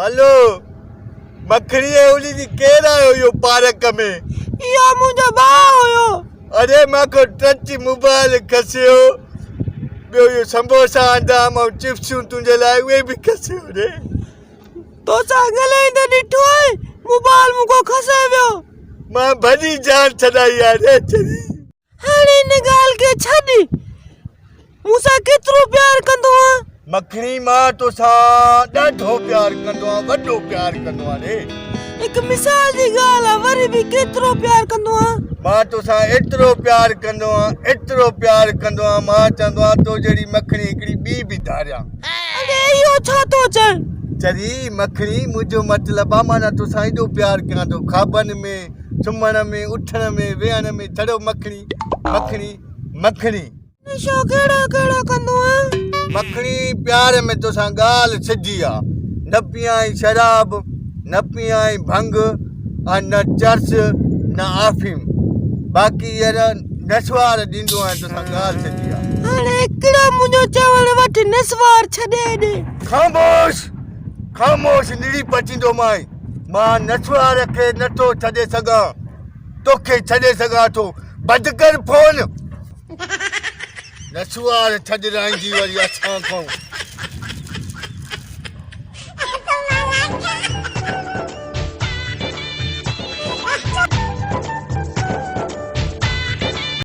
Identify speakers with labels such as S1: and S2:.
S1: هلو مکڻي ۽ انهي جي ڪير آيو اهو پارڪ ۾؟
S2: اهو منهنجو ڀاء هيو.
S1: اڙي مان کان ٽچ موبائل کسيو، ٻيو اهو سمبوسا آندا مان چپسون تنهنجي لاء اهي به کسيو ري.
S2: توسان ڳالهائيندي ڏٺو آهي موبائل مون کان کسي ويو.
S1: مان ڀڄي جان ڇڏائي آهي ري چري.
S2: هاڻي ان ڳالهه کي ڇڏ. مون سان ڪيترو پيار ڪندو آن؟
S1: مکڻي مان توسان ڏاڍو پيار ڪندو آن، وڏو پيار ڪندو آن ري.
S2: هڪ مثال جي ڳالهه آ، وري به ڪيترو پيار ڪندو آن؟
S1: مان توسان ايترو پيار ڪندو آن، ايترو پيار ڪندو آن، مان چوندو آن تو جهڙي مکڻي هڪڙي ٻي به ڌاريان.
S2: اڙي اهو ڇا ٿو چئين؟
S1: چري مکڻي منهنجو مطلب آ معنيٰ توسان ايڏو پيار ڪيان ٿو، خوابن ۾، سمهڻ ۾، اٿڻ ۾، ويهڻ ۾ ڇڙو مکڻي، مکڻي، مکڻي.
S2: نشو ڪهڙو ڪهڙو ڪندو آن؟
S1: مکڻي پيار ۾ توسان ڳالهه سڌي آ، نه پيئان شراب، نه پيئان ڀنگ ۽ نه چرس، نه آفيم. باقي يار نسوار ڏيندو آهيان توسان ڳالهه سڌي آ.
S2: هاڻي هڪڙو منهنجو چوڻ وٺ نسوار ڇڏي ڏي.
S1: خاموش! خاموش نڙي پچيندومانء. مان نسوار کي نٿو ڇڏي سگهان، توکي ڇڏي سگهان ٿو. بند ڪر فون. نسوار ڇڏرائيندي وري اسان کان.